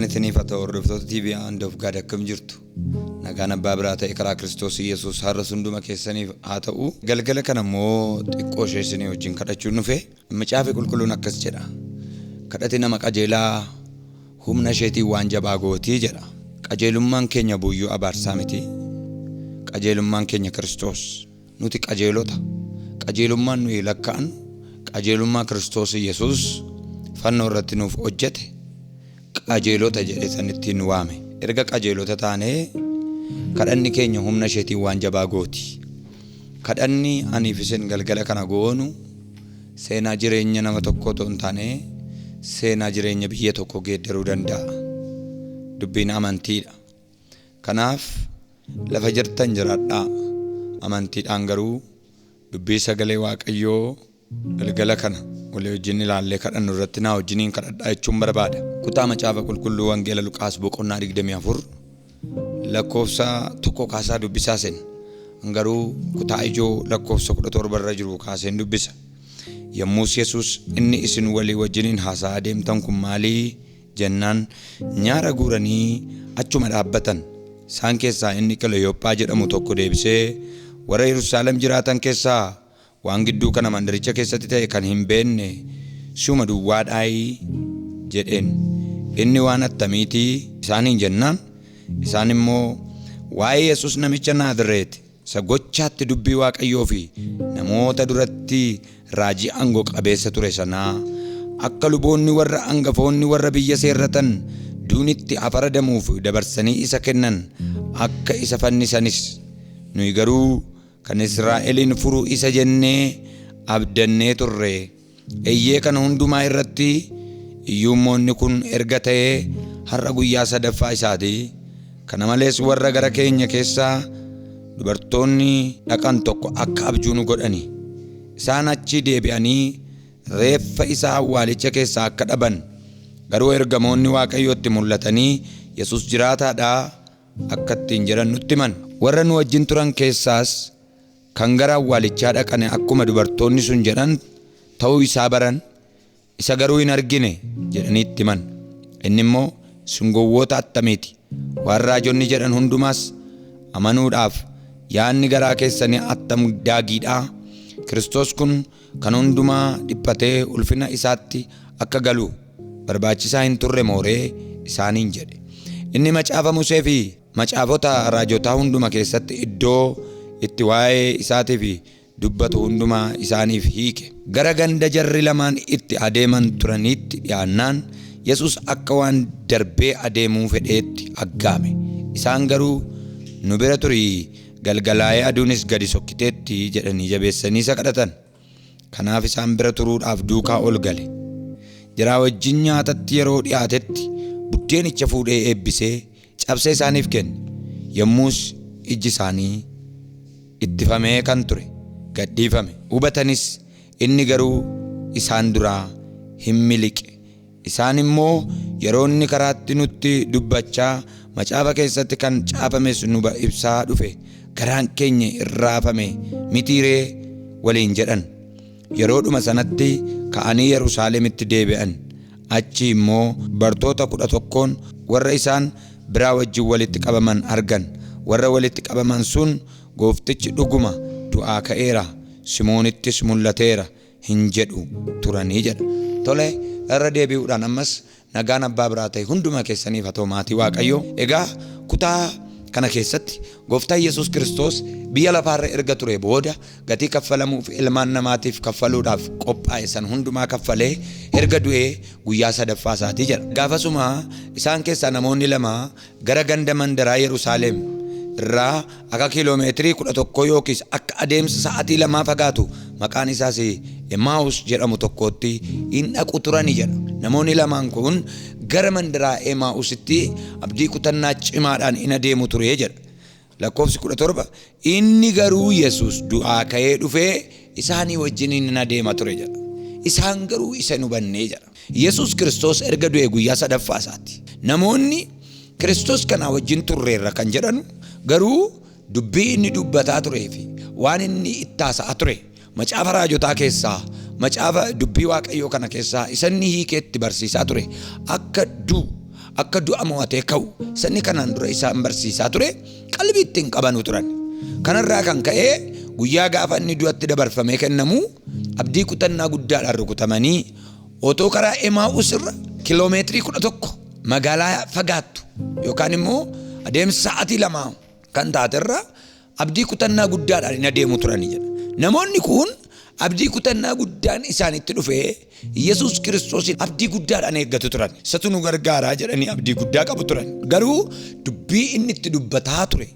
Nagaan isiniif haa ta'u hordoftoota TV Hand of God akkam jirtu? Nagaan abbaa biraa ta'e karaa Kiristoos Yesuus har'as hunduma keessaniif haa ta'u. Galgala kana immoo xiqqoo ishee isinii wajjin kadhachuun dhufe. Macaafi qulqulluun akkas jedha. Kadhati nama qajeelaa humna isheetiin waan jabaa gootii jedha. Qajeelummaan keenya buuyyuu abaarsaa miti. Qajeelummaan keenya Kiristoos. Nuti qajeelota. Qajeelummaan nuyi lakkaa'annu qajeelummaa Kiristoos Yesuus fannoo irratti nuuf hojjete qajeelota jedhe san ittiin nu waame. Erga qajeelota taanee kadhanni keenya humna isheetiin waan jabaa gooti. Kadhanni aniif isin galgala kana goonu seenaa jireenya nama tokkoo otoo hin taane seenaa jireenya biyya tokkoo geeddaruu danda'a. Dubbiin amantiidha. Kanaaf lafa jirtan jiraadhaa. Amantiidhaan garuu dubbii sagalee Waaqayyoo galgala kana walii wajjin ilaallee kadhannu irratti naa wajjiniin kadhadhaa jechuun barbaada. Kutaa Macaafa Qulqulluu Wangeela Luqaas boqonnaa 24 lakkoofsa 1 kaasaa dubbisaa sen. Garuu kutaa ijoo lakkoofsa 17 irra jiru kaaseen dubbisa. Yommus Yesuus inni isin walii wajjiniin haasa'aa deemtan kun maalii? Jennaan nyaara guuranii achuma dhaabbatan. Isaan keessaa inni Qileyoophaa jedhamu tokko deebisee, Warra Yerusaalem jiraatan keessaa waan gidduu kana mandaricha keessatti ta'e kan hin beenne si'uma duwwaadhaayii? jedheen. Inni waan attamiitii? Isaaniin jennaan, isaan immoo, Waa'ee Yesus namicha Naazireet isa gochaatti dubbii Waaqayyoo fi namoota duratti raajii aango qabeessa ture sanaa, akka luboonni warra angafoonni warra biyya seerratan duunitti haa faradamuuf dabarsanii isa kennan, akka isa fannisanis, nuyi garuu kan Israa'elin furu isa jennee abdannee turre. Eyyee kana hundumaa irratti iyyuummoo inni kun erga ta'ee har'a guyyaa sadaffaa isaati. Kana malees warra gara keenya keessaa dubartoonni dhaqan tokko akka abjuu nu godhani. Isaan achi deebi'anii reeffa isaa awwaalicha keessaa akka dhaban, garuu ergamoonni Waaqayyootti mul'atanii Yesus jiraataadha akka ittiin jedhan nutti himan. Warra nu wajjin turan keessaas kan gara awwaalichaa dhaqane akkuma dubartoonni sun jedhan ta'uu isaa baran, isa garuu hin argine jedhanii itti himan. Inni immoo, Isin gowwoota attamiiti! Waan raajonni jedhan hundumaas amanuudhaaf yaadni garaa keessanii attam daagiidhaa! Kiristoos kun kan hundumaa dhiphatee ulfina isaatti akka galu barbaachisaa hin turre mooree? Isaaniin jedhe. Inni macaafa Musee fi macaafota raajotaa hunduma keessatti iddoo itti waa'ee isaatiif dubbatu hundumaa isaaniif hiike. Gara ganda jarri lamaan itti adeeman turaniitti dhi'aannaan, Yesus akka waan darbee adeemuu fedheetti aggaame. Isaan garuu, Nu bira turi, galgalaa'ee aduunis gadi sokkiteetti jedhanii jabeessanii isa kadhatan. Kanaaf isaan bira turuudhaaf duukaa ol gale. Jaraa wajjin nyaatatti yeroo dhi'aatetti buddeenicha fuudhee eebbisee, cabsee isaaniif kenne. Yommus ijji isaanii ittifamee kan ture gad dhiifame. Hubatanis, inni garuu isaan duraa hin miliqe. Isaan immoo, Yeroo inni karaatti nutti dubbachaa, macaafa keessatti kan caafames nu ibsaa dhufe, garaan keenya in raafame mitii ree? waliin jedhan. Yeroodhuma sanatti ka'anii Yerusaalemitti deebi'an. Achii immoo bartoota 11n warra isaan biraa wajjin walitti qabaman argan. Warra walitti qabaman sun, Gooftichi dhuguma du'aa ka'eera, Simoonittis mul'ateera hin jedhu turanii jedha. Tole, irra deebi'uudhaan ammas nagaan abbaa biraa ta'e hunduma keessaniif haa ta'u maatii Waaqayyoo. Egaa kutaa kana keessatti Gooftaan Yesuus Kiristoos biyya lafaarra erga ture booda gatii kaffalamuuf ilmaan namaatiif kaffaluudhaaf qophaa'e san hundumaa kaffalee erga du'ee guyyaa sadaffaa isaatii jedha. Gaafasuma isaan keessaa namoonni lama gara ganda mandaraa Yerusaalem irraa akka kiiloomeetirii 11 yookiis akka adeemsa sa'atii lamaa fagaatu maqaan isaas Emaa'us jedhamu tokkootti in dhaqu turani jedha. Namoonni lamaan kun gara mandaraa Emaa'usitti abdii kutannaa cimaadhaan in adeemu ture jedha. Lakkoofsi 17 inni garuu Yesuus du'aa ka'ee dhufee isaanii wajjiniin in adeema ture jedha. Isaan garuu isa hin hubannee jedha. Yesuus Kiristoos erga du'e guyyaa sadaffaa isaati. Namoonni Kiristoos kanaa wajjin turreerra kan jedhanu garuu dubbii inni dubbataa turee fi waan inni itti haasa'aa ture macaafa raajotaa keessaa macaafa dubbii Waaqayyoo kana keessaa isa inni hiikee itti barsiisaa ture akka du'u akka du'a mo'atee ka'u sanni kanaan dura isaan barsiisaa ture qalbii ittiin qabanu turan. Kanarraa kan ka'e guyyaa gaafa inni du'atti dabarfamee kennamu abdii kutannaa guddaadhaan rukutamanii otoo karaa Emaa'us irra kiiloomeetirii 11 magaalaa fagaattu yookaan immoo adeemsa sa'aatii 2 kan taaterra abdii kutannaa guddaadhaan hin adeemu turanii jedha. Namoonni kun abdii kutannaa guddaan isaanitti dhufee Yesuus Kiristoosiin abdii guddaadhaan eeggatu turan. Isatu nu gargaaraa jedhanii abdii guddaa qabu turan. Garuu dubbii inni itti dubbataa ture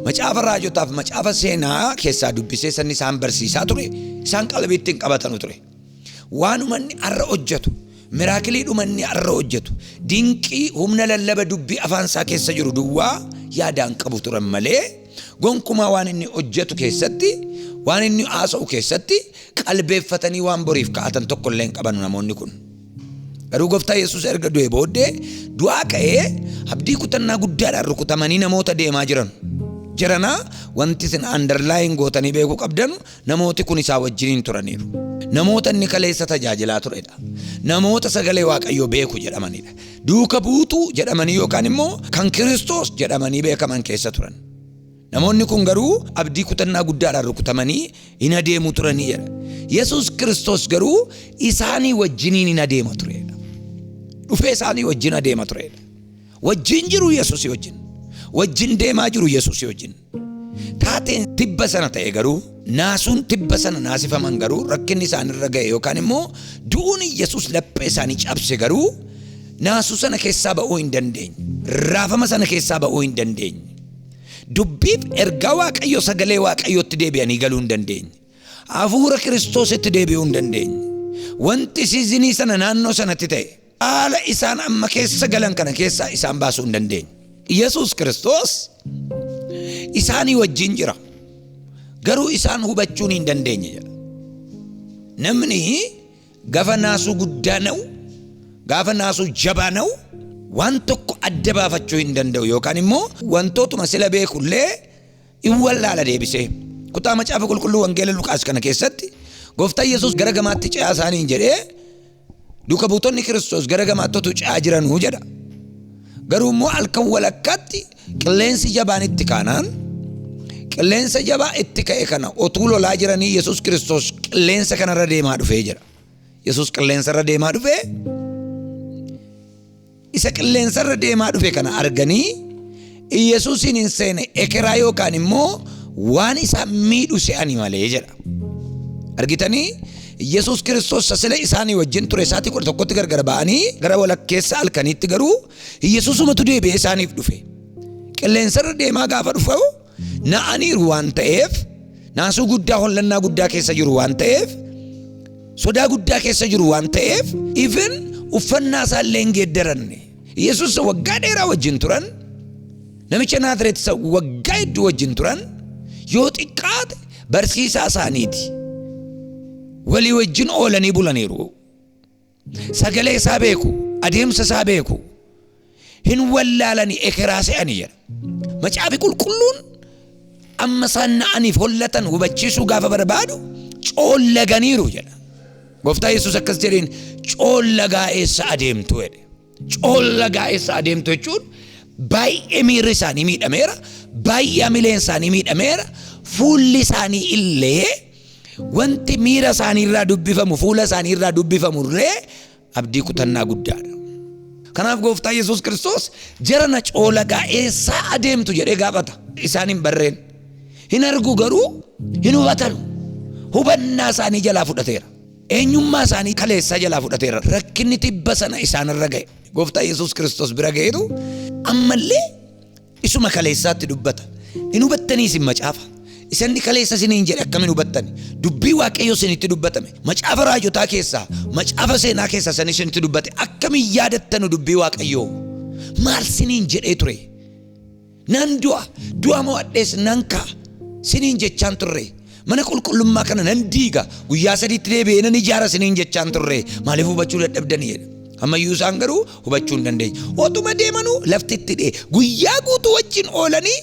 macaafa raajotaaf macaafa seenaa keessaa dubbisee sanni isaan barsiisaa ture isaan qalbii ittiin qabatanu ture. Waanuma inni har'a hojjetu, miraakilii dhuma inni har'a hojjetu, dinqii humna lallaba dubbii afaan isaa keessa jiru duwwaa yaadaan qabu turan malee gonkumaa waan inni hojjetu keessatti, waan inni haasa'u keessatti qalbeeffatanii waan boriif ka'atan tokko illee hin qaban namoonni kun. Garuu gooftaa Yesuus erga du'e booddee du'aa ka'ee abdii kutannaa guddaadhaan rukutamanii namoota deemaa jiran. Jiranaa wanti isin underline gootanii beekuu qabdan namooti kun isaa wajjiniin turaniiru. Namoota inni kaleessa tajaajilaa turedha. Namoota sagalee Waaqayyoo beeku jedhamanidha. Duuka buutuu jedhamanii yookaan immoo kan Kiristoos jedhamanii beekaman keessa turan. Namoonni kun garuu abdii kutannaa guddaadhaan rukutamanii hin adeemu turanii jedha. Yesuus Kiristoos garuu isaanii wajjiniin hin adeema turedha. Dhufee isaanii wajjin adeema turedha. Wajjin jiru Yesuusii wajjin. Wajjin deemaa jiru Yesuusii wajjin. Taateen tibba sana ta'e garuu naasuun tibba sana naasifaman garuu rakkinni isaanirra ga'e yookaan immoo du'uun Yesuus laphee isaanii cabse garuu naasuu sana keessaa ba'uu hin dandeenye. Raafama sana keessaa ba'uu hin dandeenye. Dubbiif ergaa Waaqayyoo sagalee Waaqayyootti deebi'anii galuu hin dandeenye. Hafuura Kiristoositti deebi'uu hin dandeenye. Wanti siizinii sana naannoo sanatti ta'e haala isaan amma keessa galan kana keessaa isaan baasuu hin dandeenye. Yesuus Kiristoos isaanii wajjin jira. Garuu isaan hubachuun hin dandeenye jedha. Namni gaafa naasuu guddaa na'u, gaafa naasuu jabaa na'u waan tokko adda baafachuu hin danda'u yookaan immoo wantootuma sila beekullee hin wallaala deebisee. Kutaa macaafa qulqulluu Wangeela Luqaas kana keessatti gooftaan Yesuus gara gamaatti ce'aa isaaniin jedhee duuka buutonni Kiristoos gara gamaatti otuu ce'aa jiranuu jedha. Garuu immoo halkan walakkaatti qilleensi jabaan itti kaanaan qilleensa jabaa itti ka'e kana otuu lolaa jiranii Yesuus Kiristoos qilleensa kanarra deemaa dhufee jedha. Yesuus qilleensarra deemaa dhufee isa qilleensarra deemaa dhufe kana arganii Yesuusiin hin seene ekeraa yookaan immoo waan isaan miidhu se'ani malee jedha. Argitanii Yesuus Kiristoos sila isaanii wajjin ture isaatii 11tti gargar ba'anii gara walakkeessa halkaniitti garuu Yesuusumatu deebi'ee isaaniif dhufe. Qilleensarra deemaa gaafa dhufu na'aniiru waan ta'eef naasuu guddaa hollannaa guddaa keessa jiru waan ta'eef sodaa guddaa keessa jiru waan ta'eef even uffannaa isaallee hin geeddaranne. Yesuus waggaa dheeraa wajjin turan namicha Naazreet isa waggaa hedduu wajjin turan yoo xiqqaate barsiisaa isaaniiti. Walii wajjin oolanii bulaniiru. Sagalee isaa beeku, adeemsa isaa beeku. Hin wallaalanii ekeraa se'anii jedha. Macaafi qulqulluun amma isaan na'aniif hollatan hubachiisuu gaafa barbaadu coollaganiiru jedha. Gooftaa Yesuus akkas jedheen coollagaa eessa adeemtu jedhe. Coollagaa eessa adeemtu jechuun baay'ee miirri isaanii miidhameera, baay'ee hamileen isaanii miidhameera, fuulli isaanii illee wanti miira isaanii irraa dubbifamu fuula isaanii irraa dubbifamu illee abdii kutannaa guddaadha. Kanaaf gooftaa Yesuus Kiristoos jarana coolagaa eessaa adeemtu jedhee gaafata. Isaan hin barreen. Hin argu garuu hin hubatanu. Hubannaa isaanii jalaa fudhateera. Eenyummaa isaanii kaleessaa jalaa fudhateera. Rakkinni tibba sana isaanirra ga'e. Gooftaa Yesuus Kiristoos bira ga'eetu ammallee isuma kaleessaatti dubbata. Hin hubattanii isin macaafa. Isanni kaleessa isiniin jedhe akkamiin hubattani? Dubbii Waaqayyoo isinitti dubbatame. Macaafa raajotaa keessaa, macaafa seenaa keessaa san isinitti dubbate. Akkamiin yaadattanu dubbii Waaqayyoo? Maal siniin jedhee ture? Nan du'a, du'a mo'adhees nan ka'a. Siniin jechaan turre. Mana qulqullummaa kana nan diiga. Guyyaa sadiitti deebi'ee nan ijaara siniin jechaan turre. Maaliif hubachuu dadhabdanii jedhe. Ammayyuu isaan garuu hubachuu hin dandeenye. Otuma deemanuu lafti itti dhi'e. Guyyaa guutuu wajjin oolanii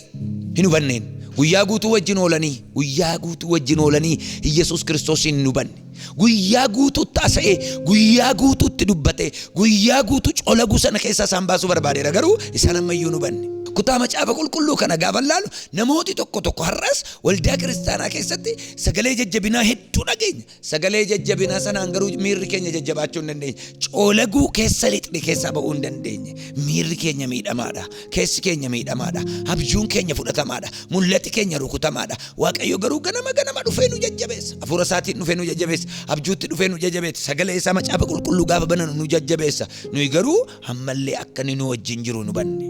hin hubanneen. Guyyaa guutuu wajjin oolanii, guyyaa guutuu wajjin oolanii Yesuus Kiristoosiin hin hubanne. Guyyaa guutuutti haasa'ee, guyyaa guutuutti dubbatee, guyyaa guutuu colaguu sana keessaa isaan baasuu barbaadeera, garuu isaan ammayyuu hin hubanne. Kutaa macaafa qulqulluu kana gaafa laalu, namooti tokko tokko har'as waldaa kiristaanaa keessatti sagalee jajjabinaa hedduu dhageenya. Sagalee jajjabinaa sanaan garuu miirri keenya jajjabaachuu hin dandeenye. Coolaguu keessa lixne keessaa ba'uu hin dandeenye. Miirri keenya miidhamaadha. Keessi keenya miidhamaadha. Abjuun keenya fudhatamaadha. Mul'ati keenya rukutamaadha. Waaqayyo garuu ganama ganama dhufee nu jajjabeessa. Hafuura isaatiin dhufee nu jajjabeessa. Abjuutti dhufee nu jajjabeessa. Sagalee isaa macaafa qulqulluu gaafa bananu nu jajjabeessa. Nuyi garuu ammallee akka inni nu wajjin jiru nu banne.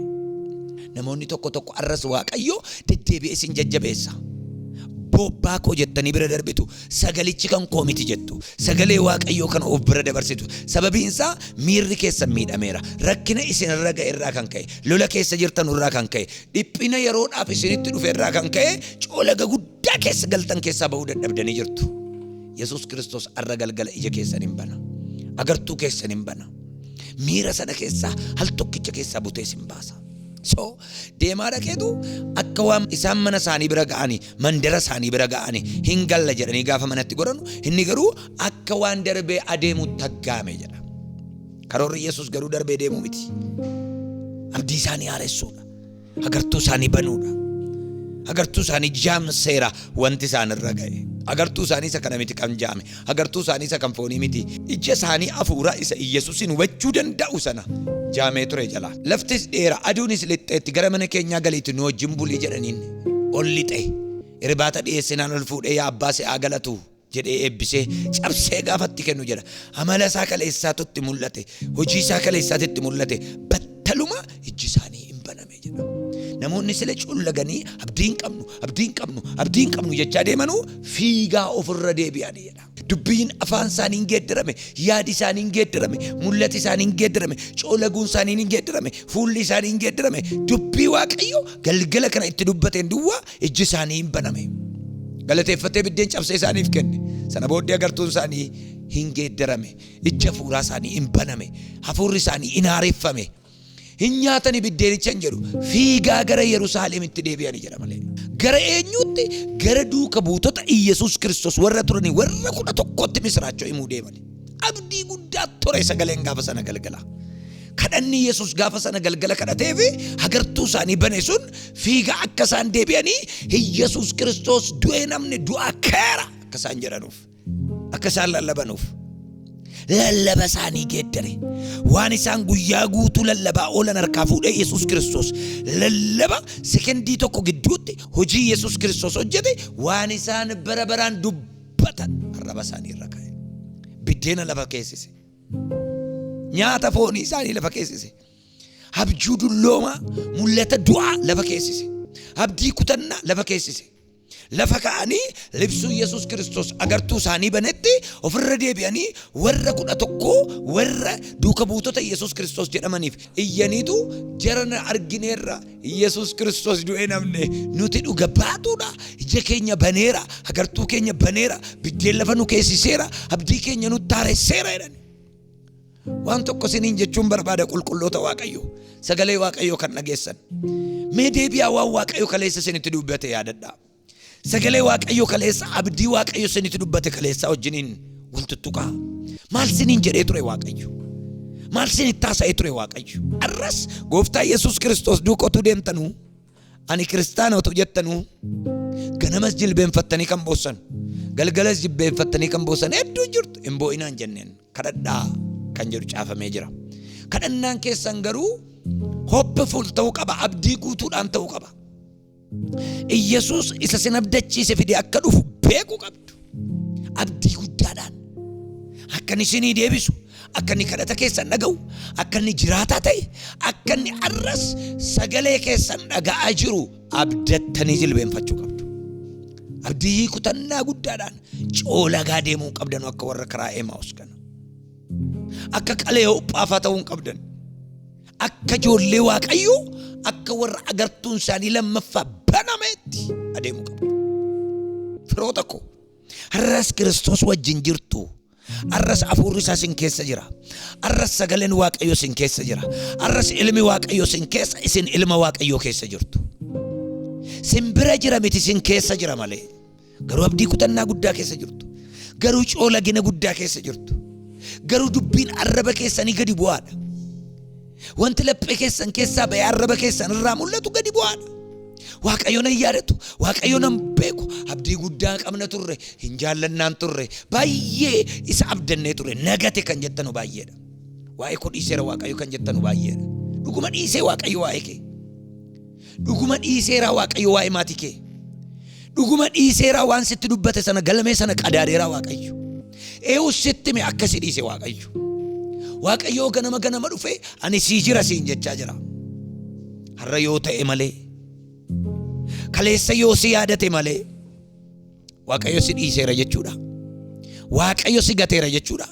Namoonni tokko tokko arras Waaqayyo deddeebi'ee isin jajjabeessa. Bobbaa koo jettanii bira darbitu. Sagalichi kan koo miti jettu. Sagalee Waaqayyoo kana of bira dabarsitu. Sababiin isaa miirri keessan miidhameera. Rakkina isin irra ga'e irraa kan ka'e, lola keessa jirtan irraa kan ka'e, dhiphina yeroodhaaf isinitti dhufe irraa kan ka'e, coolaga guddaa keessa galtan keessaa ba'uu dadhabdanii jirtu. Yesuus Kiristoos arra galgala ija keessan hin bana. Agartuu keessan hin bana. Miira sana keessaa hal tokkicha keessaa butee isin baasa. So deemaa dhaqeetu akka waan isaan mana isaanii bira ga'anii, mandara isaanii bira ga'anii hin galla jedhanii gaafa manatti godhanu, inni garuu akka waan darbee adeemu taggaame jedha. Karoorri Yesuus garuu darbee deemuu miti. Abdii isaanii haaressuudha. Agartuu isaanii banuudha. Agartuu isaanii jaamseera wanti isaan irra ga'e. Agartuu isaanii isa kana miti kan jaame. Agartuu isaanii isa kan foonii miti. Ija isaanii hafuuraa isa Iyyasuusin hubachuu danda'u sana jaamee ture jala. Laftis dheera, aduunis lixxeetti, gara mana keenyaa galiitti nu wajjin bulii jedhaniin. Ol lixe. Irbaata dhiyeessinaan ol fuudhee, yaa abbaa si haa galatu jedhee eebbisee cabsee gaafa itti kennu jedha. Amala isaa kaleessaatu itti mul'ate. Hojii isaa kaleessaatu itti mul'ate. Battaluma ijji isaanii hin baname jedha. Namoonni sila cullaganii abdii hin qabnu, abdii hin qabnu, abdii hin qabnu jechaa deemanuu fiigaa ofirra deebi'anii jedha. Dubbiin afaan isaanii hin geeddarame, yaadi isaanii hin geeddarame, mul'ati isaanii hin geeddarame, coolaguun isaanii hin geeddarame, fuulli isaanii hin geeddarame. Dubbii Waaqayyo galgala kana itti dubbateen duwwaa ijji isaanii hin baname. Galateeffatee biddeen cabsee isaaniif kenne. Sana booddee agartuun isaanii hin geeddarame. Ijji hafuuraa isaanii hin baname. Hafuurri isaanii hin haareffame. Hin nyaatani biddeenicha hin jedhu. Fiigaa gara Yerusaalemitti deebi'ani jedha malee. Gara eenyuutti? Gara duuka buutota Iyyasuus Kiristoos warra turanii warra 11tti misiraachoo himuu deemani. Abdii guddaa ture sagaleen gaafa sana galgala. Kadhanni Yesuus gaafa sana galgala kadhatee fi agartuu isaanii bane sun fiigaa akka isaan deebi'anii Iyyasuus Kiristoos du'ee namni du'aa ka'eera akka isaan jedhanuuf, akka isaan lallabanuuf. Lallaba isaanii geeddare. Waan isaan guyyaa guutuu lallabaa oolan harkaa fuudhee Yesuus Kiristoos lallaba sekendii tokko gidduutti hojii Yesuus Kiristoos hojjete waan isaan bara baraan dubbatan arraba isaanii irra kaa'e. Biddeena lafa keessise. Nyaata foonii isaanii lafa keessise. Abjuu dulloomaa, mul'ata du'aa lafa keessise. Abdii kutannaa lafa keessise. Lafa ka'anii libsuu Yesuus Kiristoos agartuu isaanii banetti ofirra deebi'anii warra 11 warra duuka buutota Yesuus Kiristoos jedhamaniif iyyaniitu, jarana argineerra, Yesuus Kiristoos du'ee namne nuti dhuga baatuudha. Ija keenya baneera, agartuu keenya baneera, biddeen lafa nu keessiseera, abdii keenya nutti haaresseera jedhani. Waan tokko isiniin jechuun barbaada, qulqulloota Waaqayyoo, sagalee Waaqayyoo kan dhageessan. Mee deebi'aa, waan Waaqayyo kaleessa isinitti dubbate yaadadhaa. Sagalee Waaqayyoo kaleessa, abdii Waaqayyo isinitti dubbate kaleessaa wajjiniin wal tuttuqaa. Maal isiniin jedhee ture Waaqayyo? Maal isinitti haasa'ee ture Waaqayyo? Arras Gooftaa Yesuus Kiristoos duuka utuu deemtanuu, ani kiristaana utuu jettanuu, ganamas jilbeenfattanii kan boossan, galgalas jilbeenfattanii kan boossan hedduu jirtu. Hin boo'inaan jenneen, kadhadhaa kan jedhu caafamee jira. Kadhannaan keessan garuu hopeful ta'uu qaba, abdii guutuudhaan ta'uu qaba. Iyyasuus isa sin abdachiise fide akka dhufu beekuu qabdu. Abdii guddaadhaan akka inni isinii deebisu, akka inni kadhata keessan dhaga'u, akka inni jiraataa ta'e, akka inni arras sagalee keessan dhaga'aa jiru abdattanii jilbeenfachuu qabdu. Abdii kutannaa guddaadhaan coolagaa deemuu qabdan akka warra karaa Emaa'us kana. Akka qalee hophaafaa ta'uu hin qabdan. Akka ijoollee Waaqayyoo, akka warra agartuun isaanii lammaffaa banameetti adeemuu qabdu. Firoota koo, har'as Kiristoos wajjin jirtu. Har'as hafuurri isaa isin keessa jira. Har'as sagaleen Waaqayyoo isin keessa jira. Har'as ilmi Waaqayyoo isin keessa, isin ilma Waaqayyoo keessa jirtu. Sin bira jira miti, isin keessa jira malee. Garuu abdii kutannaa guddaa keessa jirtu. Garuu coolagina guddaa keessa jirtu. Garuu dubbiin arraba keessanii gadi bu'aadha. Wanti laphee keessan keessaa ba'ee arraba keessan irraa mul'atu gadi bu'aadha. Waaqayyo nan yaadatu, Waaqayyo nan beeku, abdii guddaa qabna turre, hin jaallannaan turre, baay'ee isa abdannee turre, nagate kan jettanu baay'eedha. Waa'ee koo dhiiseera Waaqayyo kan jettanu baay'eedha. Dhuguma dhiisee Waaqayyo waa'ee kee. Dhuguma dhiiseera Waaqayyo waa'ee maatii kee. Dhuguma dhiiseera waan sitti dubbate sana galmee sana qadaadeera Waaqayyo. Eewu sitti hime akkasi dhiise Waaqayyo. Waaqayyo ganama ganama dhufee ani sii jira siin jechaa jira. Har'a yoo ta'e malee, kaleessa yoo si yaadate malee, Waaqayyo si dhiiseera jechuudha. Waaqayyo si gateera jechuudha.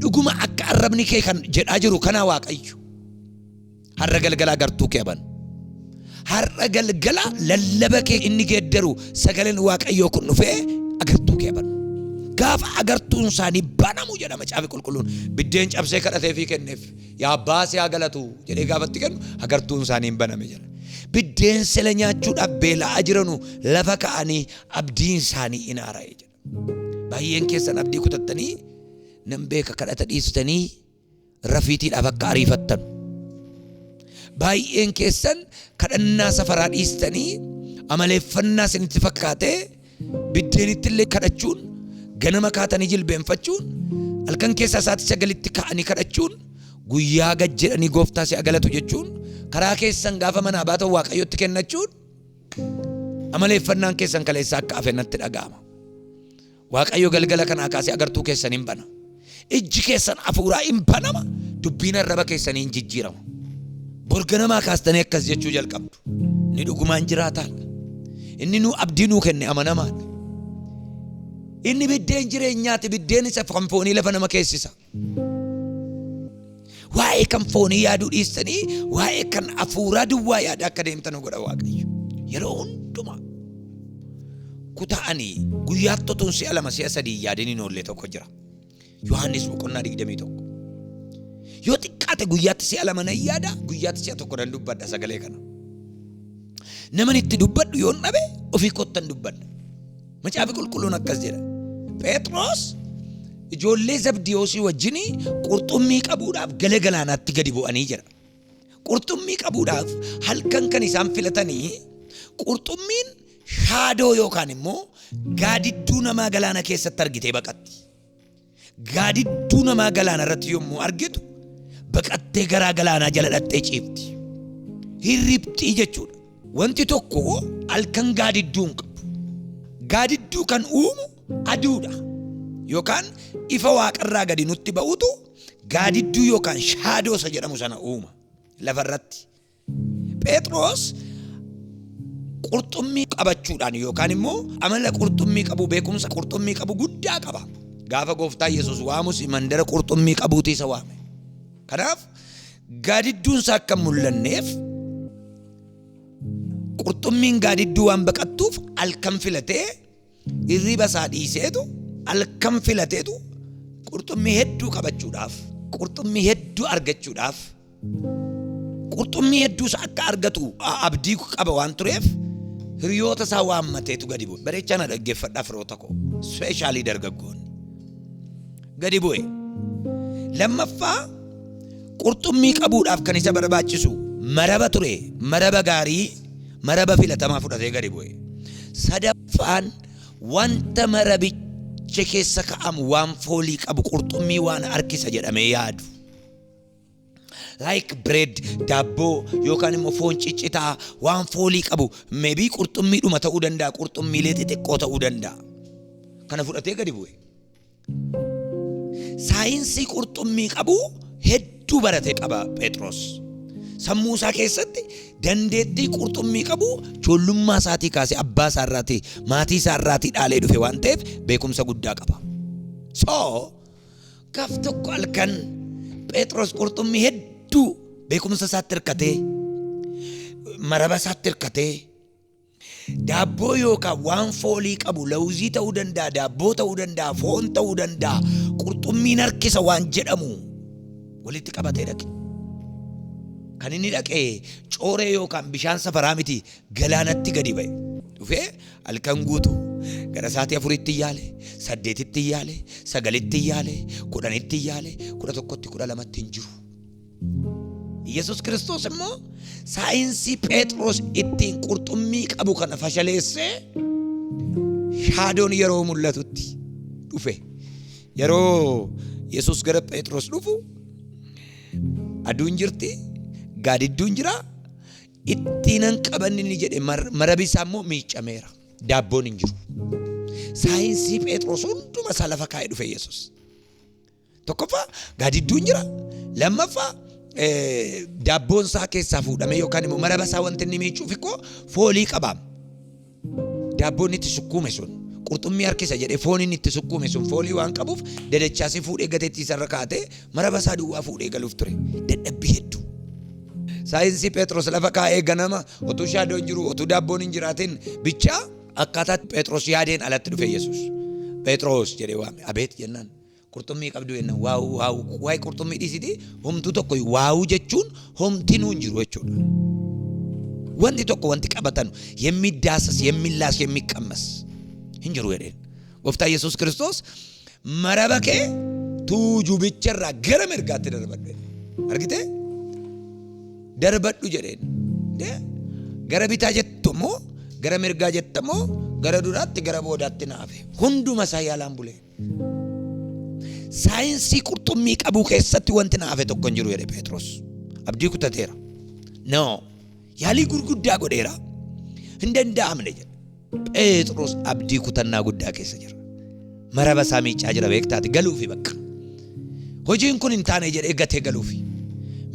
Dhuguma akka arrabni kee kan jedhaa jiru kanaa Waaqayyo. Har'a galgala agartuu kee banu. Har'a galgala lallaba kee inni geeddaru sagaleen Waaqayyoo kun dhufee agartuu kee banu. Gaafa agartuun isaanii banamu jedha Macaafi Qulqulluun. Biddeen cabsee kadhatee fi kenneef. Yaa abbaa si haa galatu jedhee gaafatti kennu agartuun isaanii hin baname jedha. Biddeen sila nyaachuudhaaf beela'aa jiranu lafa ka'anii abdiin isaanii in haara'e jedha. Baay'een keessan abdii kutattanii nan beeka, kadhata dhiistanii rafiitiidhaaf akka ariifattan. Baay'een keessan kadhannaa safaraa dhiistanii amaleeffannaa isinitti fakkaatee biddeenitti illee kadhachuun, ganama kaatanii jilbeenfachuun, halkan keessaa sa'aatii 9tti ka'anii kadhachuun, guyyaa gad jedhanii gooftaa si'a galatu jechuun, karaa keessan gaafa manaa baatan Waaqayyotti kennachuun amaleeffannaan keessan kaleessaa akka hafe natti dhaga'ama. Waaqayyo galgala kanaa kaasee agartuu keessan hin bana. Ijji keessan hafuuraa hin banama. Dubbiin arraba keessanii hin jijjiirama. Bor ganamaa kaastanii akkas jechuu jalqabdu. Inni dhugumaan jiraataadha. Inni nu abdii nuu kenne amanamaadha. Inni biddeen jireenyaati. Biddeen isa kan foonii lafa nama keessisa. Waa'ee kan foonii yaaduu dhiistanii waa'ee kan hafuuraa duwwaa yaada akka deemtan godha Waaqayyo. Yeroo hundumaa kutaa'anii guyyaatti otuun si'a 2 si'a 3 yaadin hin oolle tokko jira. Yohaannis boqonnaa 21. Yoo xiqqaate guyyaatti si'a 2 nan yaada, guyyaatti si'a 1 nan dubbadha sagalee kana. Naman itti dubbadhu yoon dhabe ofii kottan dubbadha. Macaafi Qulqulluun akkas jedha. Phexros ijoollee Zabdiyoosii wajjin qurxummii qabuudhaaf gala galaanaatti gadi bu'anii jedha. Qurxummii qabuudhaaf halkan kan isaan filatanii qurxummiin shaadoo yookaan immoo gaadidduu namaa galaana keessatti argitee baqatti. Gaadidduu namaa galaana irratti yommuu argitu baqattee garaa galaanaa jala dhaxxee ciifti. Hirribxii jechuudha. Wanti tokko halkan gaadidduu hin qabu. Gaadidduu kan uumu aduudha. Yookaan ifa waaqarraa gadi nutti ba'utu gaadidduu yookaan shaadoo isa jedhamu sana uuma lafarratti. Phexros qurxummii qabachuudhaan yookaan immoo amala qurxummii qabu, beekumsa qurxummii qabu guddaa qaba. Gaafa gooftaa Yesuus waamus mandara qurxummii qabuuti isa waame. Kanaaf gaadidduun isaa akka hin mul'anneef, qurxummiin gaadidduu waan baqattuuf, halkan filatee hirriba isaa dhiiseetu, halkan filateetu qurxummii hedduu qabachuudhaaf, qurxummii hedduu argachuudhaaf, qurxummii hedduus akka argatu abdii qaba waan tureef hiriyoota isaa waammateetu gadi bu'e. Bareechaa na dhaggeeffadhaa firoota koo, especially dargaggoonni. Gadi bu'e. Lammaffaa, qurxummii qabuudhaaf kan isa barbaachisu maraba ture. Maraba gaarii, maraba filatamaa fudhatee gadi bu'e. Sadaffaan, wanta marabicha keessa ka'amu waan foolii qabu, qurxummii waan harkisa jedhamee yaadu. Like bread, daabboo yookaan immoo foon ciccitaa, waan foolii qabu, maybe qurxummiidhuma ta'uu danda'a, qurxummiilee xixiqqoo ta'uu danda'a. Kana fudhatee gadi bu'e. Saayinsii qurxummii qabu hedduu barate qaba Phexros. Sammuu isaa keessatti dandeettii qurxummii qabu ijoollummaa isaatii kaasee abbaa isaa irraatii, maatii isaa irraatii dhaalee dhufe waan ta'eef beekumsa guddaa qaba. So gaaf tokko halkan Phexros qurxummii hedduu beekumsa isaatti hirkatee, maraba isaatti hirkatee, daabboo yookaan waan foolii qabu, lawuzii ta'uu danda'a, daabboo ta'uu danda'a, foon ta'uu danda'a, qurxummiin harkisa waan jedhamu walitti qabatee dhaqe. Kan inni dhaqe cooree yookaan bishaan safaraa miti, galaanatti gadi ba'e. Dhufee halkan guutuu gara sa'aatii 4tti yaale, 8tti yaale, 9tti yaale, 10tti yaale, 11tti 12tti hin jiru. Yesus Kiristoos immoo saayinsii Phexros ittiin qurxummii qabu kana fashaleessee shaadoon yeroo mul'atutti dhufe. Yeroo Yesus gara Phexros dhufu aduun jirti, gaadidduun jira, ittiinan qabanni inni jedhe marabi isaa immoo miiccameera. Daabboon hin jiru. Saayinsii Phexros hunduma isaa lafa kaa'ee dhufe Yesus. Tokkoffaa gaadidduun jira. Lammaffaa daabboon isaa keessaa fuudhamee yookaan immoo maraba isaa wanti inni miicuuf ikkoo foolii qaba. Daabboon itti sukkuume sun qurxummii harkisa jedhee foon inni itti sukkuume sun foolii waan qabuuf dadachaasee fuudhee gateettii isarra kaa'atee maraba isaa duwwaa fuudhee galuuf ture. Dadhabbii hedduu. Saayinsii Phexros lafa kaa'ee ganama otuu shaadoon jiru otuu daabboon hin jiraatin bichaa akkaataa Phexros yaadeen alatti dhufe Yesuus. Phexros jedhee waame. Abeet jennaan. Qurxummii qabdu jennaan waawuu waawuu waa'ee qurxummii dhiisiti homtuu tokko waawuu jechuun homtinuu hin jiru jechuudha. Wanti tokko wanti qabatanu የሚዳሰስ የሚላስ የሚቀመስ hin jiru jedheen. Gooftaa Yesuus Kiristoos maraba kee tuujubicha irraa gara mirgaatti darbadhu jedhe. Argitee? Darbadhu jedheen. Gara bitaa jettu immoo gara mirgaa jetta immoo gara duraatti gara boodaatti naafe. Hunduma isaa yaalaan bulee. Saayinsii qurxummii qabuu keessatti wanti na hafe tokko hin jiru jedhe Phexros. Abdii kutateera. No. Yaalii gurguddaa godheera. Hin danda'amne jedhe. Phexros abdii kutannaa guddaa keessa jira. Maraba isaa miiccaa jira beektaati galuufi bakka. Hojiin kun hin taane jedhee gatee galuufi.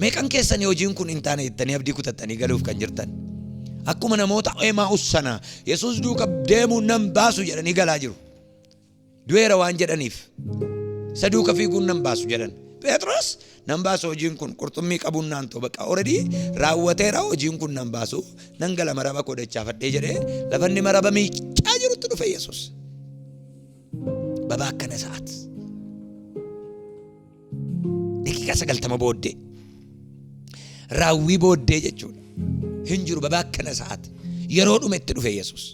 Meeqan keessanii hojiin kun hin taane jettanii abdii kutattanii galuuf kan jirtan? Akkuma namoota Emaa'us sana Yesuus duuka deemuun nan baasu jedhanii galaa jiru. Du'eera waan jedhaniif isa duuka fiiguun nan baasu jedhan. Phexros nan baasu hojiin kun qurxummii qabuun naan ta'u bakka already raawwateera hojiin kun nan baasu nan gala maraba koo dachaafadhee jedhee lafa inni maraba miiccaa jirutti dhufe Yesuus. Babaakkana sa'aat. Daqiiqaa 90 booddee. Raawwii booddee jechuudha. Hin jiru babaakkana sa'aat. Yeroo dhumetti dhufe Yesuus.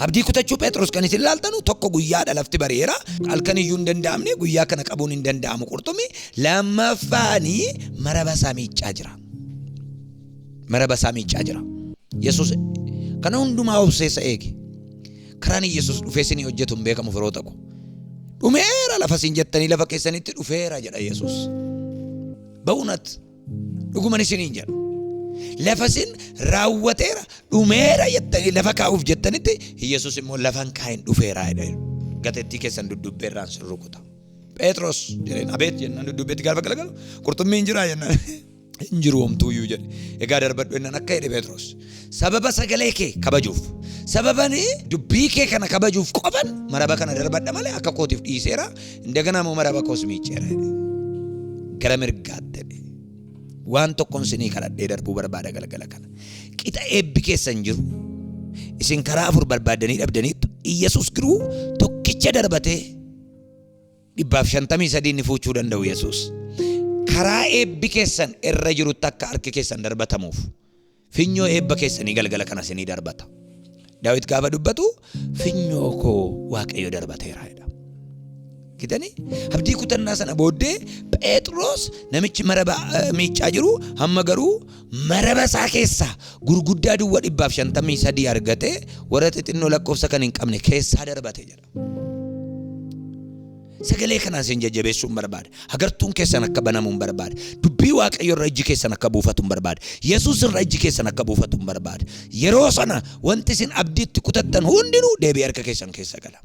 Abdii kutachuu Phexros kan isin ilaaltanu tokko guyyaadha lafti bari'eera. Halkan iyyuu hin danda'amne guyyaa kana qabuun hin danda'amu qurxummii. Lammaffaanii maraba isaa miiccaa jira. Maraba isaa miiccaa jira. Yesuus kana hundumaa obsee isa eege. Karaan Yesuus dhufee isinii hojjetu hin beekamu firoota ko. Dhumeera lafa isin jettanii lafa keessanitti dhufeera jedha Yesuus. Ba'unat Dhuguman isiniin jedha. Lafa isin raawwateera, dhumeera jettanii lafa kaa'uuf jettanitti Yesuus immoo lafan kaa'in dhufeera jedha. Gateettii keessan duddubbeerraan sin rukuta. Phexros jedheen abeet jennaan duddubbeetti gaafa galagalu qurxummii hin jiraa jennaan. Hin jiru homtuuyyuu jedhe. Egaa darbadhu jennaan akka jedhe Phexros. Sababa sagalee kee kabajuuf, sababani dubbii kee kana kabajuuf qofan maraba kana darbadha malee akka kootiif dhiiseera, indaganaa immoo maraba koos miicceera jedhe. Gara mirgaatti jedhe. Waan tokkon sinii kadhadhee darbuu barbaada galgala kana. Qixa eebbi keessan jiru. Isin karaa afur barbaaddanii dhabdaniittu. Iyyasuus garuu tokkicha darbatee 153 inni fuuchuu danda'u Yesuus. Karaa eebbi keessan irra jirutti akka harki keessan darbatamuuf finyoo eebba keessanii galgala kana isinii darbata. Daawit gaafa dubbatu finyoo koo Waaqayyo darbateera jedha. Gitanii abdii kutannaa sana booddee Phexros namichi maraba miiccaa jiru hamma garuu maraba isaa keessaa gurguddaa duwwa 153 argatee warra xixinnoo lakkoofsa kan hin qabne keessaa darbate jedha. Sagalee kanaan isin jajjabeessuun barbaada. Agartuun keessan akka banamuun barbaada. Dubbii Waaqayyo irra ijji keessan akka buufatuun barbaada. Yesuus irra ijji keessan akka buufatuun barbaada. Yeroo sana wanti isin abdiitti kutattan hundinuu deebi'ee harka keessan keessa gala.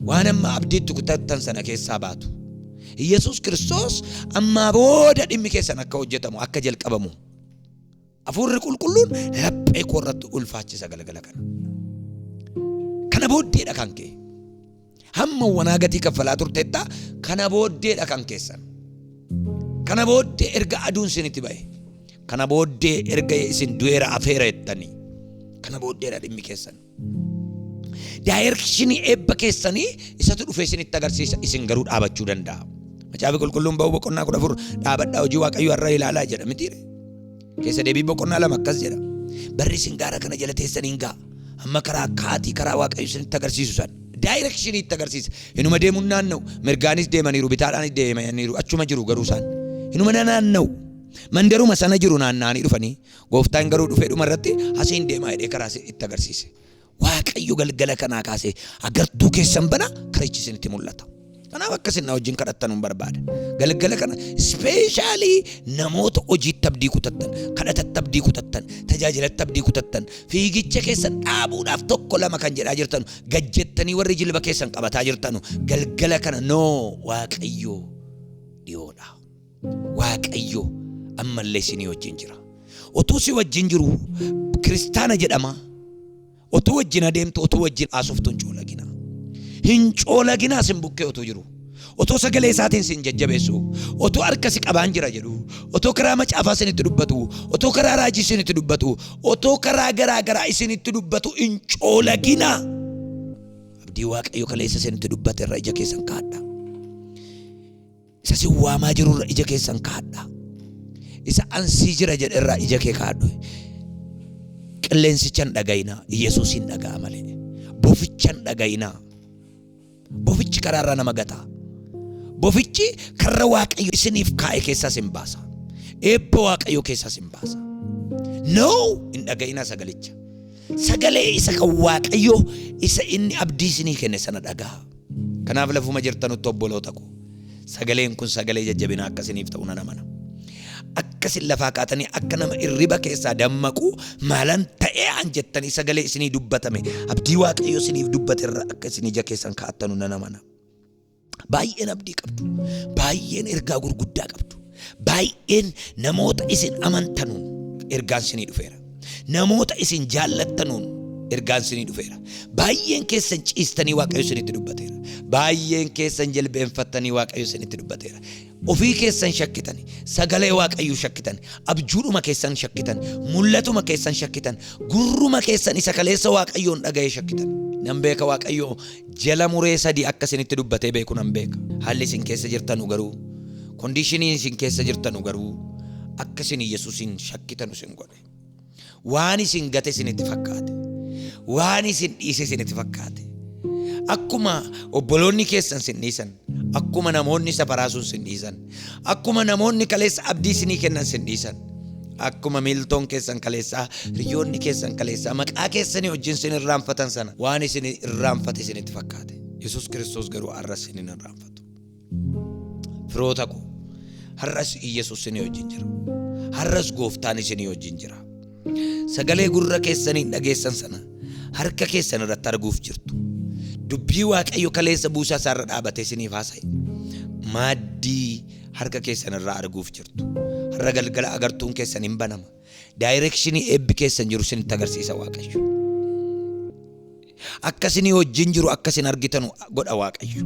Waan amma abdiitti kutattan sana keessaa baatu. Yesuus Kiristoos ammaa booda dhimmi keessan akka hojjetamu akka jalqabamu Hafuurri qulqulluun laphee koo irratti ulfaachisa galgala kana. Kana booddeedha kan kee. Hamma wanaa gatii kaffalaa turteetta kana booddeedha kan keessan. Kana booddee erga aduun isinitti ba'e. Kana booddee erga isin du'eera afeera jettanii. Kana booddeedha dhimmi keessan. Daayirekshinii eebba keessanii isatu dhufee isinitti agarsiisa isin garuu dhaabachuu danda'a. Macaafi qulqulluun ba'uu boqonnaa 14 dhaabadhaa hojii Waaqayyoo har'a ilaalaa jedha mitiire. Keessa deebii boqonnaa 2 akkas jedha. Barri isin gaara kana jala teessan hin ga'a. Amma karaa kaatii karaa Waaqayyo isinitti agarsiisu sana. Daayirekshinii itti agarsiisa. Hinuma deemuun naanna'u. Mirgaanis deemaniiru, bitaadhaanis deemaniiru. Achuma jiru garuu isaan. Hinuma naanna'u. Mandaruma sana jiru naanna'anii dhufanii. Gooftaan garuu dhufee dhuma irratti asiin deemaa jedhee karaa itti agarsiise. Waaqayyo galgala kanaa kaasee agartuu keessan bana, karichi isinitti mul'ata. Kanaaf akka isin na wajjin kadhattan hin barbaada. Galgala kana ispeeshaalii namoota hojiitti abdii kutattan, kadhatatti abdii kutattan, tajaajilatti abdii kutattan, fiigicha keessan dhaabuudhaaf tokko lama kan jedhaa jirtanu, gajjettanii warri jilba keessan qabataa jirtanu, galgala kana noo Waaqayyo dhiyoodha. Waaqayyo ammallee isinii wajjin jira. Otuu si wajjin jiru kiristaana jedhama. Otuu wajjin adeemtu, otuu wajjin haasoftu hin coolagina. Hin coolaginaa sin bukkee otuu jiru. Otoo sagalee isaatiin sin jajjabeessu, otoo harka si qabaan jira jedhu, otoo karaa macaafaa isinitti dubbatu, otoo karaa raajii isinitti dubbatu, otoo karaa garaa garaa isinitti dubbatu hin coolaginaa. Abdii Waaqayyo kaleessa isinitti dubbate irra ija keessan kaa'adhaa. Isa sin waamaa jiru irra ija keessan kaa'adhaa. Isa ansii jira jedhe irraa ija kee kaa'adhu. Qilleensicha hin dhaga'inaa, Yesuusin dhaga'a malee. Boficha hin dhaga'inaa. Bofichi karaa irraa nama gata. Bofichi karra Waaqayyo isiniif kaa'e keessaa sin baasa. Eebba Waaqayyo keessaa sin baasa. No, hin dhaga'inaa sagalicha. Sagalee isa kan Waaqayyo isa inni abdii isinii kenne sana dhaga'a. Kanaaf lafuma jirtanutti obboloota koo, sagaleen kun sagalee jajjabinaa akka isiniif ta'u nan amana. Akka isin lafaa kaatanii akka nama irriba keessaa dammaqu maalan ta'ee an jettanii sagalee isinii dubbatame abdii Waaqayyo isiniif dubbate irra akka isin ija keessan kaa'attanu nan amana. Baay'een abdii qabdu. Baay'een ergaa gurguddaa qabdu. Baay'een namoota isin amantanuun ergaan isinii dhufeera. Namoota isin jaallattanuun ergaan isinii dhufeera. Baay'een keessan ciistanii Waaqayyo isinitti dubbateera. Baay'een keessan jilbeenfattanii Waaqayyo isinitti dubbateera. Ofii keessan shakkitani, sagalee Waaqayyoo shakkitan, abjuudhuma keessan shakkitan, mul'atuma keessan shakkitan, gurruma keessan isa kaleessa Waaqayyoon dhaga'ee shakkitan. Nan beeka, Waaqayyo jala muree sadii akka isinitti dubbatee beeku nan beeka. Haalli isin keessa jirtanu garuu, kondiishiniin isin keessa jirtanu garuu akka isin Yesuusin shakkitanu isin godhe. Waan isin gate isinitti fakkaate. Waan isin dhiise isinitti fakkaate. Akkuma obboloonni keessan sin dhiisan, akkuma namoonni safaraa sun sin dhiisan, akkuma namoonni kaleessa abdii isinii kennan sin dhiisan, akkuma miiltoon keessan kaleessaa, hiriyoonni keessan kaleessaa maqaa keessanii wajjin sin irraanfatan sana waan isin irraanfate isinitti fakkaate. Yesuus Kiristoos garuu har'as isin hin irraanfatu. Firoota koo, har'as Iyyasuus isinii wajjin jira. Har'as gooftaan isinii wajjin jira. Sagalee gurra keessaniin dhageessan sana harka keessan irratti arguuf jirtu. Dubbii Waaqayyo kaleessa buusaa isaarra dhaabatee isiniif haasa'e. Maaddii harka keessan irraa arguuf jirtu. Har'a galgala agartuun keessan hin banama. Daayirekshinii eebbi keessan jiru isinitti agarsiisa Waaqayyo. Akka isinii wajjin jiru akka isin argitanu godha Waaqayyo.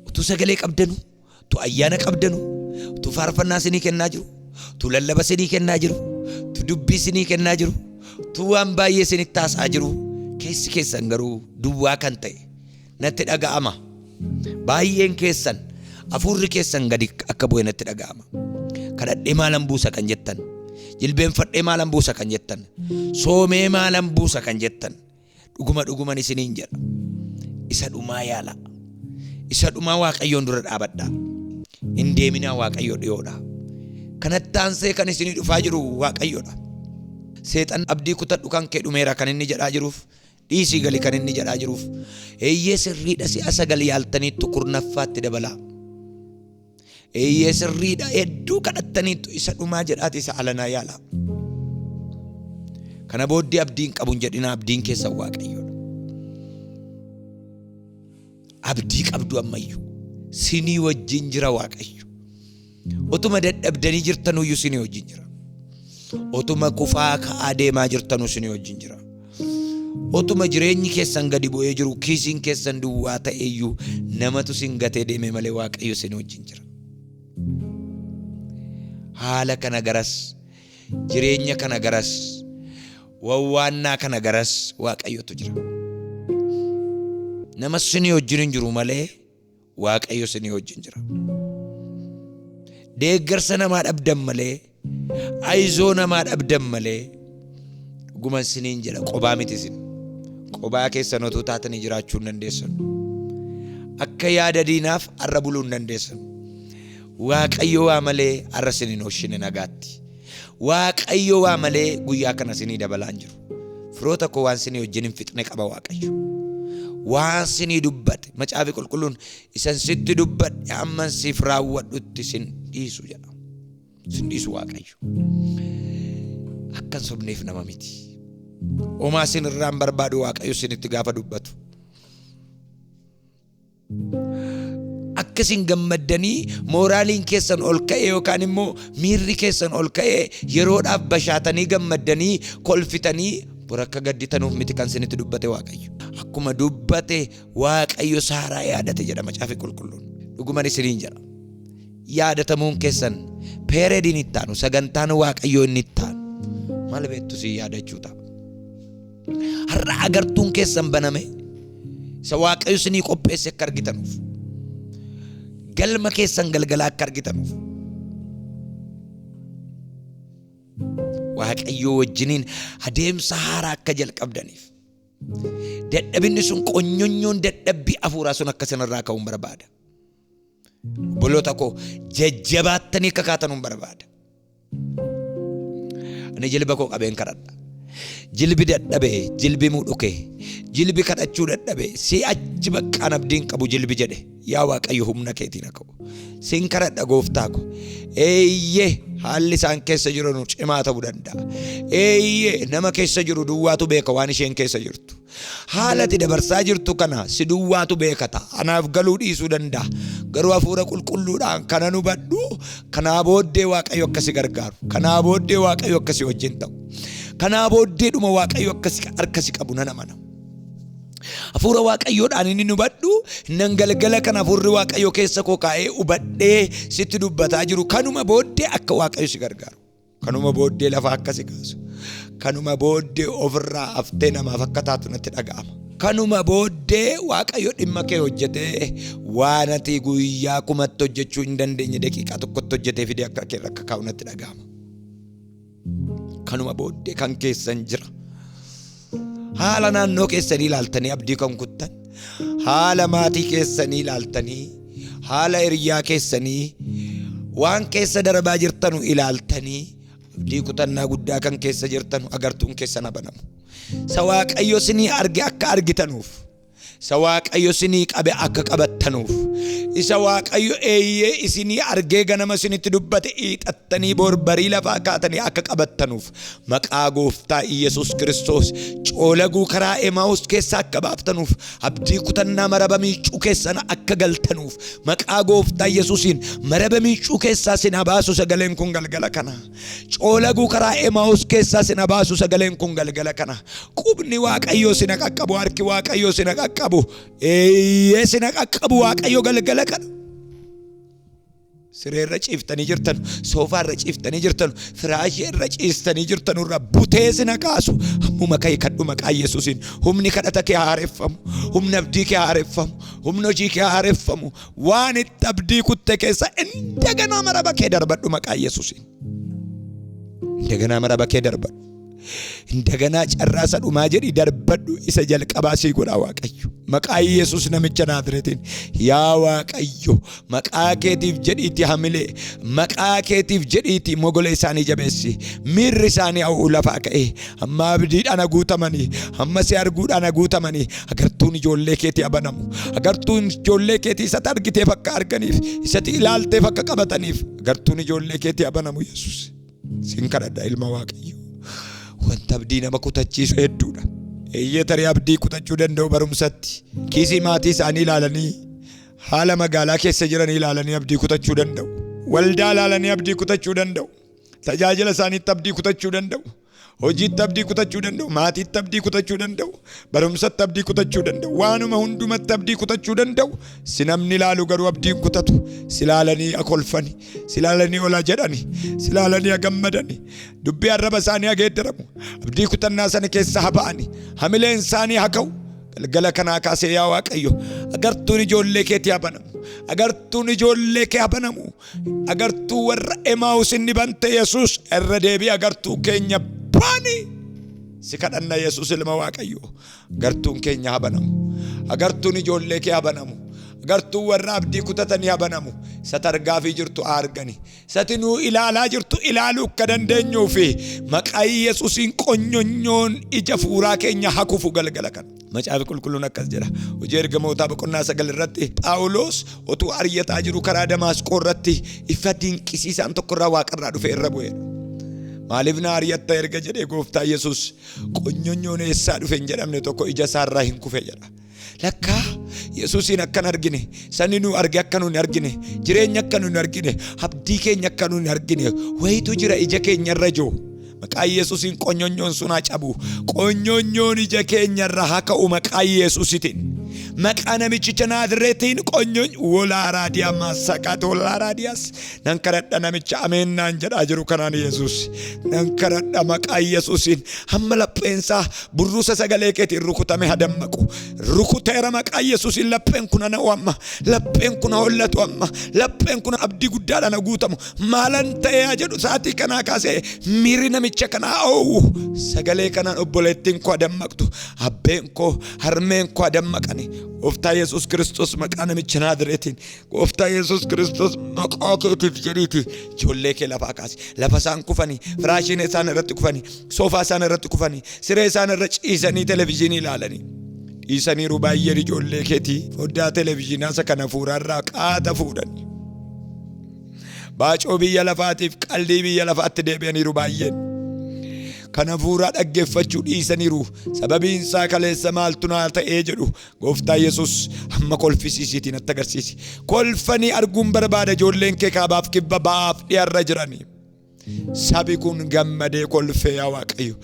Utuu sagalee qabdanu, utuu ayyaana qabdanu, utuu faarfannaa isinii kennaa jiru, utuu lallaba isinii kennaa jiru, utuu dubbii isinii kennaa jiru, utuu waan baay'ee isinitti haasa'aa jiru, keessi keessan garuu duwwaa kan ta'e natti dhaga'ama. Baay'een keessan hafuurri keessan gadi akka bu'e natti dhaga'ama. Kadhadhee maalan buusa kan jettan, jilbeenfadhee maalan buusa kan jettan, soomee maalan buusa kan jettan, dhuguma dhuguman isiniin jedha. Isa dhumaa yaala. Isa dhumaa Waaqayyoon dura dhaabadhaa. Hin deeminaa, Waaqayyo dhiyoodha. Kanatti aansee kan isinii dhufaa jiru Waaqayyoodha. Seexan abdii kutadhu, kan kee dhumeera kan inni jedhaa jiruuf, dhiisii gali kan inni jedhaa jiruuf, eeyyee sirriidha, si'a sagal yaaltaniittu, kurnaffaatti dabalaa. Eeyyee sirriidha, hedduu kadhattaniittu, isa dhumaa jedhaati isa alanaa yaalaa. Kana booddee abdiin qabu hin jedhinaa, abdiin keessan Waaqayyoodha. Abdii qabdu ammayyuu. Sinii wajjin jira Waaqayyo. Otuma dadhabdanii jirtanuyyuu sinii wajjin jira. Otuma kufaa ka'aa deemaa jirtanuu sinii wajjin jira. Otuma jireenyi keessan gadi bu'ee jiru, kiisiin keessan duwwaa ta'eyyuu, namatu sin gatee deeme malee Waaqayyo sin wajjin jira. Haala kana garas, jireenya kana garas, wawwaannaa kana garas Waaqayyotu jira. Nama sinii wajjin hin jiru malee Waaqayyo sinii wajjin jira. Deeggarsa namaa dhabdan malee, Ayizoo namaa dhabdan malee dhuguman siniin jedha qobaa miti isin. Qobaa keessan otuu taatanii jiraachuu hin dandeessan. Akka yaada diinaaf har'a buluu hin dandeessan. Waaqayyo waa malee har'a isin hin oolchine nagaatti. Waaqayyo waa malee guyyaa kana isinii dabalaa hin jiru. Firoota koo waan isinii wajjin hin fixne qaba Waaqayyo. Waan isinii dubbate macaafi qulqulluun isan sitti dubbadhe amman siif raawwadhutti sin dhiisu jedha. Sin dhiisu Waaqayyo. Akka hin sobneef nama miti. Homaa isin irraa hin barbaadu Waaqayyo isinitti gaafa dubbatu. Akka isin gammaddanii mooraaliin keessan ol ka'ee yookaan immoo miirri keessan ol ka'ee yeroodhaaf bashaatanii gammaddanii kolfitanii bor akka gadditanuuf miti kan isinitti dubbate Waaqayyo. Akkuma dubbate Waaqayyo Saaraa yaadate jedha macaafi qulqulluun. Dhuguman isiniin jedha. Yaadatamuun keessan peerediin itti aanu sagantaan Waaqayyoo inni itti aanu maal beektu si yaadachuu ta'a. Har'a agartuun keessan baname isa Waaqayyo isinii qopheesse akka argitanuuf galma keessan galgalaa akka argitanuuf Waaqayyoo wajjiniin adeemsa haaraa akka jalqabdaniif dadhabinni sun qonyonyoon dadhabbii hafuuraa sun akka isinirraa ka'uun barbaada. Obboloota koo jajjabaattanii akka kaatanuun barbaada. Ani jilba koo qabeen kadhadha. Jilbi dadhabe, jilbi mudhuke, jilbi kadhachuu dadhabe, si'achi baqqaan abdiin qabu jilbi jedhe. Yaa Waaqayyo humna keetiin haa ka'u. Sin kadhadha gooftaa ko. Eeyyee haalli isaan keessa jiranu cimaa ta'uu danda'a. Eeyyee nama keessa jiru duwwaatu beeka waan isheen keessa jirtu. Haala ati dabarsaa jirtu kana si duwwaatu beeka ta'a. Anaaf galuu dhiisuu danda'a. Garuu hafuura qulqulluudhaan kanan hubadhu kanaa booddee Waaqayyo akka si gargaaru. Kanaa booddee Waaqayyo akka si wajjin ta'u. Kanaa booddee dhuma Waaqayyo akka si harka si qabu nan amana. Hafuura Waaqayyoodhaan inni hubadhu nan galgala kana hafuurri Waaqayyo keessa koo kaa'ee hubadhee sitti dubbataa jiru kanuma booddee akka Waaqayyo si gargaaru. Kanuma booddee lafa akka si kaasu. Kanuma booddee ofirraa haftee namaaf akka taatu natti dhaga'ama. Kanuma booddee Waaqayyo dhimma kee hojjetee waan ati guyyaa kumatti hojjechuu hin dandeenye daqiiqaa tokkotti hojjetee fidee akka kee irra akka kaa'u natti dhaga'ama. Kanuma booddee kan keessan jira. Haala naannoo keessanii ilaaltanii abdii kan kuttan, haala maatii keessanii ilaaltanii, haala hiriyaa keessanii, waan keessa darbaa jirtanu ilaaltanii abdii kutannaa guddaa kan keessa jirtanu agartuun keessan banamu. Isa Waaqayyo isinii arge akka argitanuuf. Isa Waaqayyo isinii qabe akka qabattanuuf. Isa Waaqayyo eeyyee isinii argee ganama isinitti dubbate hiixattanii bor barii lafaa kaatanii akka qabattanuuf. Maqaa gooftaa Iyyasuus Kiristoos coolaguu karaa Emaa'us keessaa akka baaftanuuf abdii kutannaa maraba miicuu keessan akka galtanuuf maqaa gooftaa Iyyasuusiin maraba miicuu keessaa isin haa baasu sagaleen kun galgala kana. Coolaguu karaa Emaa'us keessaa sin haa baasu sagaleen kun galgala kana. Qubni Waaqayyoo sin haa qaqqabu, harki Waaqayyoo sin haa qaqqabu. Eeyyee sin haa qaqqabu Waaqayyo galgala kana. Siree irra ciiftanii jirtan, soofaa irra ciiftanii jirtan, firaashii irra ciistanii jirtan irra butee sin haa kaasu. Ammuma ka'i kadhu maqaa Yesuusiin. Humni kadhata kee haa haareffamu. Humni abdii kee haa haareffamu. Humni hojii kee haa haareffamu. Waan itti abdii kutte keessa indaganaa maraba kee darbadhu maqaa Yesuusiin. Indaganaa maraba kee darbadhu. Indaganaa carraa isa dhumaa jedhi darbadhu isa jalqabaa sii godhaa Waaqayyo. Maqaa Yesuus namicha Naazreetiin yaa Waaqayyo maqaa keetiif jedhiitii hamilee maqaa keetiif jedhiitii mogolee isaanii jabeessi miirri isaanii haw'uu lafaa ka'ee Hamma abdiidhaan haguutamanii, hamma si arguudhaan haguutamanii, agartuun ijoollee keetii abanamu. Agartuun ijoollee keetii isatti argiteef akka arganiif, isatti ilaalteef akka qabataniif, agartuun ijoollee keetii abanamu Yesuus. Sin kadhadha ilma Waaqayyoo. Wanta abdii nama kutachiisu hedduudha. Eeyyee tarii abdii kutachuu danda'u barumsatti. Kiisii maatii isaanii ilaalanii, haala magaalaa keessa jiranii ilaalanii abdii kutachuu danda'u. Waldaa ilaalanii abdii kutachuu danda'u. Tajaajila isaaniitti abdii kutachuu danda'u. Hojiitti abdii kutachuu danda'u. Maatiitti abdii kutachuu danda'u. Barumsatti abdii kutachuu danda'u. Waanuma hundumatti abdii kutachuu danda'u. Si namni ilaalu garuu abdii hin kutatu. Si ilaalanii akolfani. Si ilaalanii ola jedhani. Si ilaalanii agammadani. Dubbii arraba isaanii ageeddaramu. Abdii kutannaa sana keessa haa ba'ani. Hamileen isaanii haa ka'u. Galgala kanaa kaasee yaa Waaqayyo agartuun ijoollee keetii haa banamu. Agartuun ijoollee kee haa banamu. Agartuu warra Emaa'us inni bante Yesuus irra deebii agartuu keenya bani. Si kadhanna Yesuus ilma Waaqayyoo. Agartuun keenya haa banamu. Agartuun ijoollee kee haa banamu. Agartuun warra abdii kutatanii haa banamu. Isa targaafii jirtu haa argani. Isati nuu ilaalaa jirtu ilaaluu akka dandeenyuu fi maqaa Yesuusiin qonyonyoon ija fuuraa keenya haa kufu galgala kana. Macaafi qulqulluun akkas jedha. Hojii ergamootaa boqonnaa 9 irratti Phaawulos otuu ari'ataa jiru karaa Damaasqoo irratti ifa dinqisiisaan tokko irraa waaqarraa dhufe irra bu'eera. Maaliif na ari'atta erga jedhee gooftaa Yesuus qonyonyoon eessaa dhufe hin jedhamne tokko ija isaarraa hin kufe jedha. Lakkaa Yesuusiin akka hin argine, sani nu arge akka nu hin argine, jireenya akka nu hin argine, abdii keenya akka nu hin argine, wayitu jira ija keenya irra jiru. Maqaa Yesuusiin qonyonyoon sun haa cabu. Qonyonyoon ija keenya irra haa ka'u maqaa Yesuusitiin. Maqaa namichicha Naazreetiin qonyon wolaa raadiyaa maasaqaat wolaa raadiyaas nan kadhadha namicha ameen naan jedhaa jiru kanaan Yesuus. Nan kadhadha maqaa Yesuusiin hamma lapheensaa burruusa sagalee keetiin rukutame haa dammaqu. Rukuteera maqaa Yesuusiin lapheen kun ana amma lapheen kun hollatu amma lapheen kun abdii guddaadhaan haa guutamu. Maalan ta'ee haa jedhu sa'aatii kanaa kaasee miirri namicha kanaa oowwu. Sagalee kanaan obboleettiin koo dammaqtu, abbeen koo, harmeen koo dammaqani. Gooftaa Yesuus Kiristoos maqaa namicha Naazireetiin, Gooftaa Yesuus Kiristoos maqaa keetiif jedhiiti ijoollee kee lafaa kaasi. Lafa isaan kufanii, firaashiin isaan irratti kufanii, soofaa isaan irratti kufanii, siree isaan irra ciisanii televizyiinii ilaalanii. Dhiisaniiru baay'een ijoollee keetii foddaa televizyiinaa isa kana fuuraarraa qaata fuudhani. Baacoo biyya lafaatiif qaldii biyya lafaatti deebi'aniiru baay'een. Kana fuuraa dhaggeeffachuu dhiisaniiru. Sababiin isaa kaleessa maaltu naa ta'ee jedhu. Gooftaa Yesuus amma kolfisiisiitiin natti agarsiisi. Kolfanii arguun barbaada ijoolleen kee kaabaaf kibba ba'aaf dhiyarra jiranii. Sabi kun gammadee kolfee yaa Waaqayyo.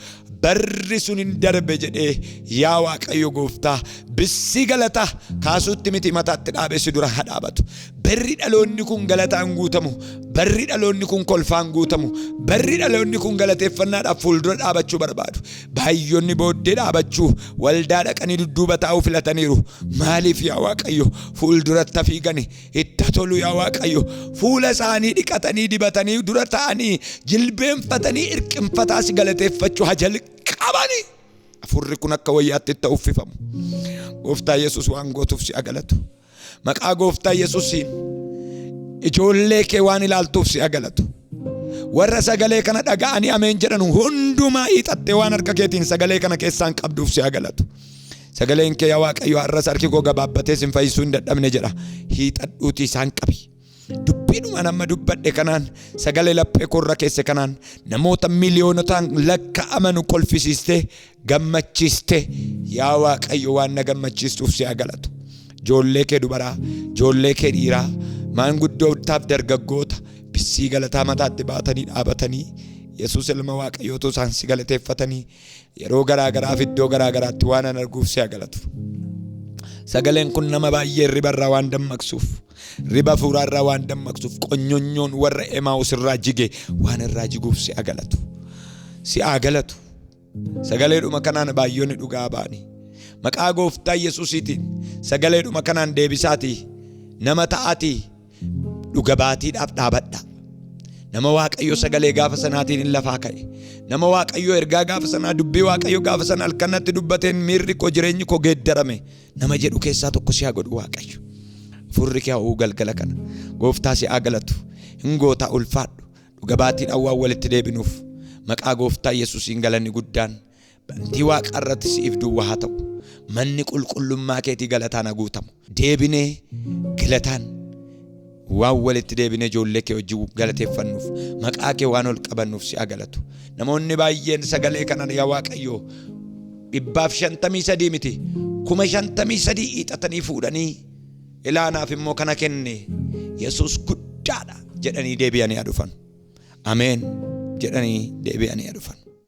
Barri sun hin darbe jedhee yaa Waaqayyo gooftaa bissii galataa kaasuutti miti mataatti dhaabee si dura haa dhaabatu. Barri dhaloonni kun galataan guutamu, barri dhaloonni kun kolfaan guutamu, barri dhaloonni kun galateeffannaadhaaf fuuldura dhaabachuu barbaadu. Baay'oonni booddee dhaabachuu, waldaa dhaqanii dudduuba taa'uu filataniiru. Maaliif yaa Waaqayyo fuulduratti fiigani itti tolu yaa Waaqayyo fuula isaanii dhiqatanii dibatanii dura ta'anii jilbeenfatanii irqinfataa si galateeffachuu haa jalqabani. Hafuurri kun akka wayyaatti itti uffifamu. Gooftaa Yesuus waan gootuuf si galatu. Maqaa Gooftaa Yesuusiin ijoollee kee waan ilaaltuuf si galatu. Warra sagalee kana dhaga'anii ameen jedhan hundumaa hiixattee waan harka keetiin sagalee kana keessaan qabduuf si galatu. Sagaleen kee yaa Waaqayyo har'as harki koo gabaabbatee sin fayyisuu hin dadhabne jedha. Hiixadhuutii isaan qabi. Dubbiidhumaan amma dubbadhe kanaan sagalee laphee koorra keesse kanaan namoota miiliyoonotaan lakkaa'amanu kolfisiistee gammachiiste yaa Waaqayyo waan na gammachiistuuf si haa galatu. Ijoollee kee dubaraa, ijoollee kee dhiiraa, maanguddootaaf dargaggoota bissii galataa mataatti baatanii dhaabatanii Yesuus ilma Waaqayyootu isaan si galateeffatanii yeroo garaa garaaf iddoo garaa garaatti waan an arguuf si haa galatu. Sagaleen kun nama baay'ee riba irraa waan dammaqsuuf, riba fuuraa irraa waan dammaqsuuf, qonyonyoon warra Emaa'us irraa jige waan irraa jiguuf si haa galatu. Si haa galatu. Sagaleedhuma kanaan baay'oonni dhugaa ba'anii. Maqaa gooftaa Yesuusiitiin sagaleedhuma kanaan deebisaatii nama ta'aatii dhuga baatiidhaaf dhaabadha. Nama Waaqayyo sagalee gaafa sanaatiin hin lafaa ka'e. Nama Waaqayyo ergaa gaafa sanaa dubbii Waaqayyo gaafa sana halkanatti dubbateen miirri koo jireenyi koo geeddarame. Nama jedhu keessaa tokko si haa godhu Waaqayyo. Hafuurri kee haa galgala kana. Gooftaa si haa galatu. Hin gootaa ulfaadhu. Dhuga baatiidhaan waan walitti deebinuuf maqaa gooftaa Yesuusiin galanni guddaan bantii waaqa irratti si'iif duwwaa haa ta'u. Manni qulqullummaa keetii galataan haa guutamu. Deebinee galataan waan walitti deebinee ijoollee kee wajjin galateeffannuuf maqaa kee waan ol qabannuuf si haa galatu. Namoonni baay'een sagalee kanaan yaa Waaqayyo 153 miti 53,000 hiixatanii fuudhanii ilaanaaf immoo kana kenne Yesuus guddaadha jedhanii deebi'anii haa dhufan. Ameen jedhanii deebi'anii haa dhufan.